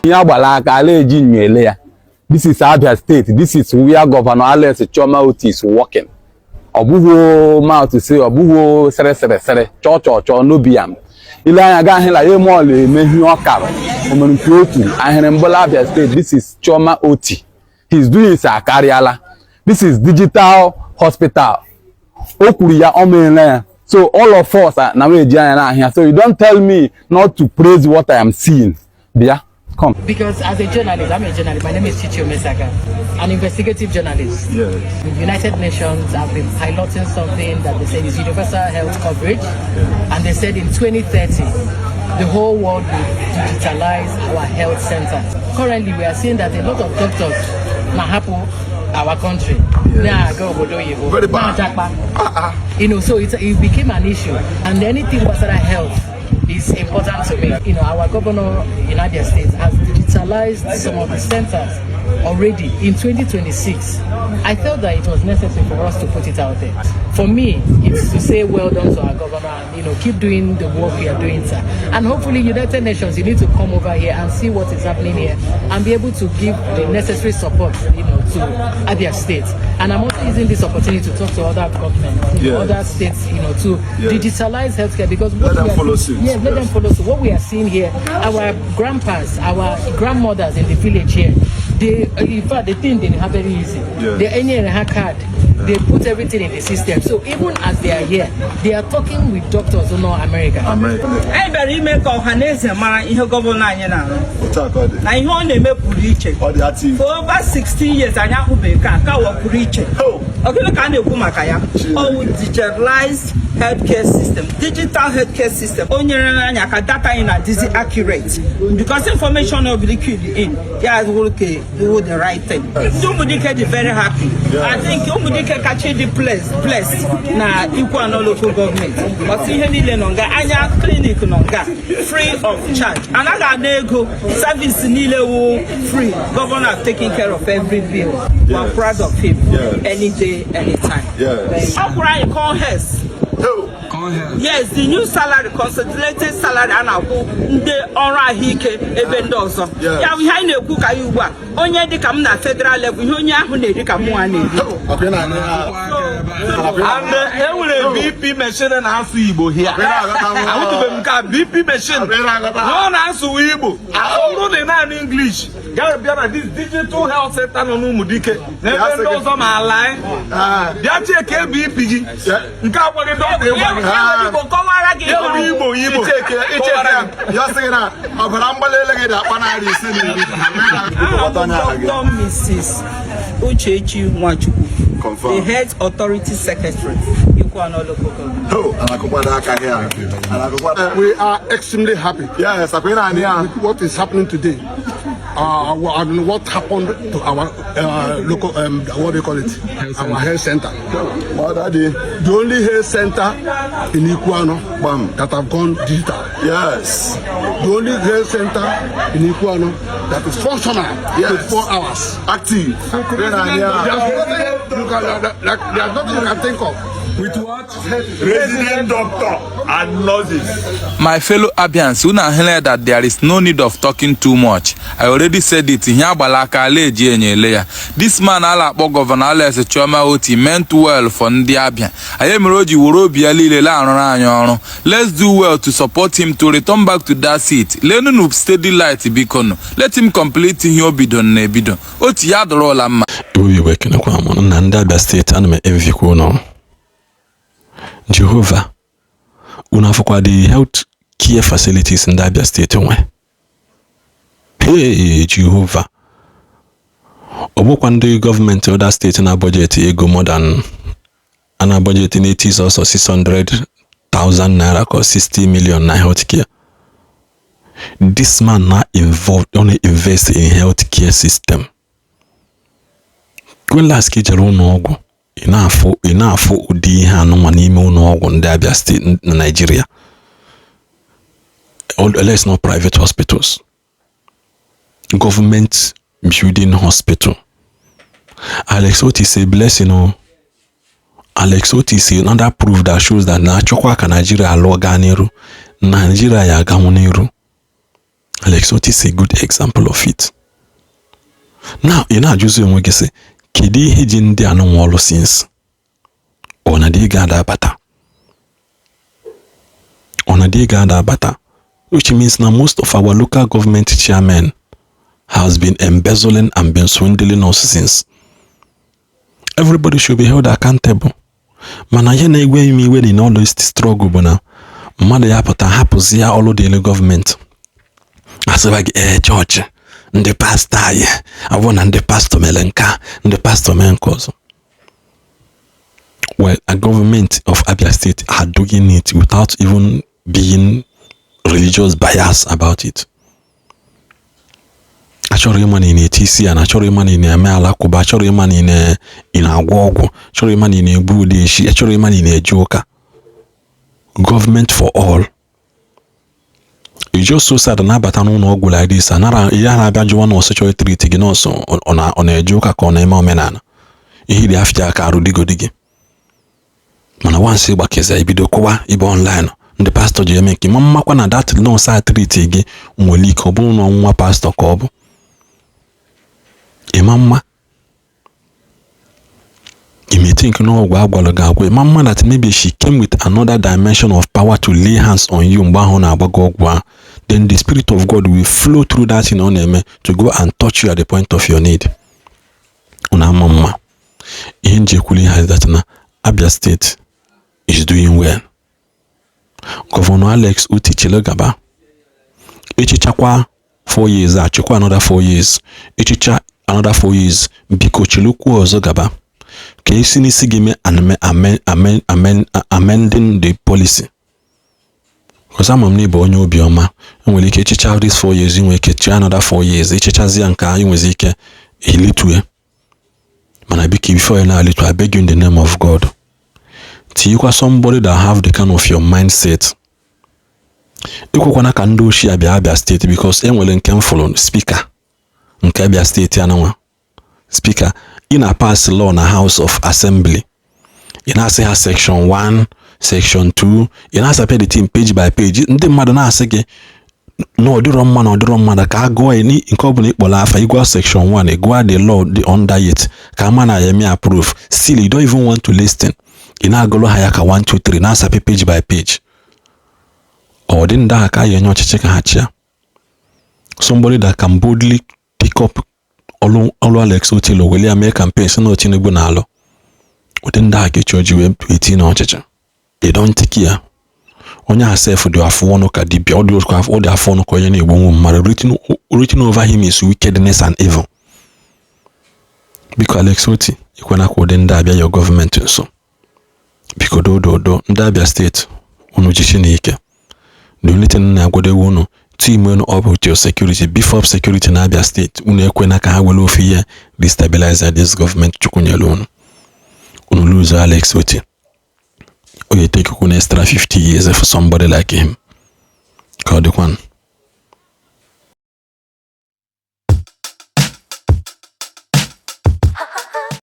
Ihe agbara aka ala eji nyo ele ya. This is Abia State. This is where Governor Alex Chioma Otti is working. Ọ bụghị mouth si, ọ bụghị sịrị sịrị sịrị, chọọ chọọ chọọ n'obi ya. Ile anya gaa ahịla ya eme ọla eme ihe ọ kara o mere nke o kwuru ahịrị mbụla Abia State. This is Chioma Otti. His doings akarịala. This is digital hospital. O kwuru ya, o meela ya. So all of us are na eji anya n'ahịa, so you don't tell me not to praise what I am seeing. Bịa, come. Because as a journalist, I'm a journalist. My name is Chichi Omesaka, an investigative journalist. The United Nations have been piloting something that they said is universal health coverage. And they said in 2030, the whole world will digitalize our health centers. Currently, we are seeing that a lot of doctors na-ahapụ our country. Na-aga obodo oyibo. Very bad. Na-ajakpa. So it became an issue. And anything gbasara health is important to me. Our governor in Abia State has digitalized some of the centers already in 2026. I felt that it was necessary for us to put it out there. For me, it's to say well done to our governor and keep doing the work we are doing, sir. And hopefully, United Nations, you need to come over here and see what is happening here and be able to give the necessary support to Abia State. And I'm also using this opportunity to talk to other governments, other states to digitalize healthcare because what Let them we are follow suit. Yes, let them follow suit. What we are seeing here, our grandpas, our grandmothers in the village here, they, in fact, the thing they have very easy. They any her card, they put everything in the system. So even as they are here, they are talking with doctors in America. America. Anyị bịara ime ka ọha na eze mara ihe governor anyị na-arụ Otu a ka ọ dị. Na ihe ọ na-eme pụrụ iche. Ọ dị active. For over 16 years anyị ahụbeghị ka nke awa pụrụ iche. Oh. Ọ gịnị ka a na-ekwu maka ya? Ọwụ digitalized healthcare system, digital healthcare system. O nyere anyị aka, data anyị na-adịzi accurate because information of the key in ya wụrụ ka wụ the right thing. Ndị Ụmụdike dị very happy. I think Ụmụdike kacha dị place na Ikwuano Local Government. Ọtụ ihe niile nọ nga anya, clinic nọ nga free of charge, anaghị ana ego, service niile wụ free. Governor have taken care of every bill. We are proud of him. Any day, anytime. Ọ kwụrụ anyị con health. Oh. Yes, the new salary, consolidated salary a na-akwụ ndị ọrụ ahụike ebe ndị ọzọ. Ya bụ ihe anyị na-ekwu ka ya ugbu a, onye dịka m na federal level, ihe onye ahụ na-eri ka mụnwa na-eri. Ọkwa ị na-anụ ya? And e nwere BP machine na-asụ Igbo here. Ọkwa ị na-aghọta? Ahụtụbeghị m ka BP machine Ọkwa ị na-aghọta? na ọ na-asụ Igbo. Ọ bụrụ na ị naanị English gaa bịa na this digital health center nọ n'Ụmụdike na ebe ndị ọzọ ma ala anyị, bịa check BP gị, nke agwaghị dọkịta ịgwa gị. Ya Igbo kọwara gị. Ya bụ Igbo Igbo. Icheke icheke ya sị gị na ọbara mgbali elu gị dị akpa 510. Aha m bụ Dr. Mrs. Uchechi Nwachukwu, Confirm. the Health Authority Secretary, Ikwuano Local Government. Oh, anakụkwado aka here. Anakụkwado. We are extremely happy Yes, akwa ị na-anụ ya? with what is happening today. And what happened to our local, what do you call it? Our health center. Well, daddy. The only health center in Ikwuano Bam. That have gone digital. The only health center in Ikwuano that is functional 24 hours. Active. Ị na-anụ ya? There's nothing you can, like, there's nothing you can think of. With what? Resident doctor and nurses. My fellow Abians, una ahụla that there is no need of talking too much. I already said it. Ihe agbala aka ala eji enyo ele ya. This man ala akpọ Governor Alex Chioma Otti meant well for ndị Abia. Anyị mere o ji were obi ya niile la arụrụ anyị ọrụ. Let's do well to support him to return back to that seat. Lenunu steady light, bikonu. Let him complete ihe o bido na ebido. Otu ya dụrụla mma. Igbo Igbo, ekenekwa m na ndị Abia Steeti. Ana m envikwa ụnụ. Jehova unu afụkwa the health care facilities ndị Abia Steeti nwe. Hey, Jehova, ọ bụkwa ndị gọọmenti other steeti na budget ego more than a na budget na-eti sọsọ 600,000 naira ka 60 million na health care. This man na involved, ọ na-invest in health care system. When last ka ijere ụlọ ọgwụ, ị na-afụ ụdị ihe anụnwa n'ime ụlọ ọgwụ ndị Abia Steeti na Nigeria? Let's not private hospitals, government building hospital. Alex Otti is a blessing o. Alex Otti is another proof that shows that na achọkwa ka Nigeria lụọ gaa n'iru, Nigeria ya aganwu n'iru. Alex Otti is a good example of it. Now ị na-ajụzi onwe gị sị, kedu ihe ji ndị anụnwa ọlụ since ọ na dị ga-ada abata, ọ na dị ga-ada abata, which means na most of our local government chairmen has been embezzling and been swindling us since. Everybody should be held accountable. Mana ihe na-ewe m iwe na all this struggle bụ na mmadụ ya pụta hapụzi ya ọlụ dịrị gọọmenti, asịba gị ee, chọọchị, ndị pastọ anyị, ọ bụrụ na ndị pastọ mere nke a, ndị pastọ mere nke ọzọ. Well, a government of Abia State are doing it without even being religious bias about it. Achọrọ ịma na ị na-eti isi ya na, achọrọ ịma na ị na-eme alakụba, achọrọ ịma na ị na-agwọ ọgwụ, achọrọ ịma na ị na-egbu ụdị echi, achọrọ ịma na ị na-eje ụka. Government for all. It's just so sad na-abata n'ụlọ ọgwụ like this, anara ihe a na-abịa jụwa nọọsụ chọrọ treat gị, nọọsụ ọ na-eje ụka ka ọ na-eme omenala, ihe dị afịa aka arụ digodi gị. Mana once ịgbakeza, ebido kụwa ibe online, ndị pastọ ji eme nke ma mmakwa na that nọọsụ a treat gị nwere ike ọ bụrụ na nwa pastọ ka ọ bụ ịma mma you think na ọgwụ agwalụ gị agwụ, ịma mma that maybe she came with another dimension of power to lay hands on you mgbe ahụ na-agba gị ọgwụ ahụ. Then the spirit of God will flow through that thing ọ na-eme to go and touch you at the point of your need. Unu ama mma ihe nji ekwuli ha that na Abia State is doing well. Governor Alex Otti, chele gaba, echichakwa 4 years a, chịkwa another 4 years, echicha another 4 years, biko chelukwu ọzọ gaba ka esi n'isi gị mee amending the policy, because ama m na ịbụ onye obiọma. Enwere ike echicha this 4 years, nwere ike chee another 4 years, echichazi ya nke a, nwezi ike elitue. Mana biko, before you na-alitu, I beg you in the name of God, tinyekwa somebody that have the kind of your mindset. Ekwekwana ka ndị ochie abịa Abia Steeti, because enwere nke m fụrụ, speaker nke Abia Steeti anụnwa, speaker, ị na-pass law na House of Assembly, ị na-asị ha section 1, section 2, ị na-asapịa the thing page by page. Ndị mmadụ na-asị gị na ọ dịrọ mma, na ọ dịrọ mma, na ka a gụọ ya nke ọbụla ịkpọrọ afa, ịgụọ section 1, ịgụọ the law dị under it, ka ama na ya eme approve. Still you don't even want to listen. Ị na-agụlụ ha ya ka 1 2 3, na-asapị page by page. Ọ dị ndị ahụ ka a ga-enye ọchịchị ka ha chịa. Somebody that can boldly pick up ọlụ ọlụ Alex Otti were ya mee campaign, si na Tinubu na-alụ, ụdị ndị a ga-echi oji wee eti n'ọchịchị. They don't take care. Onye a sef dị afụ ọnụ ka dibịa, ọ dị afụ ọnụ ka onye na-egbunwu mmadụ. Written over him is wickedness and evil. Biko, Alex Otti, ekwena ka ụdị ndị abịa your gọọmenti nso. Biko, dododo, ndị Abia Steeti, unu jichi n'ike. The only thing na-agwadewe unu, team unu up with your security, beef up security na Abia Steeti. Unu ekwena ka ha were ofe ihe destabilize this government Chukwu nyere unu. Unu lose Alex Otti, o ga take unu extra 50 years for somebody like him. Ka ọ dịkwanụ.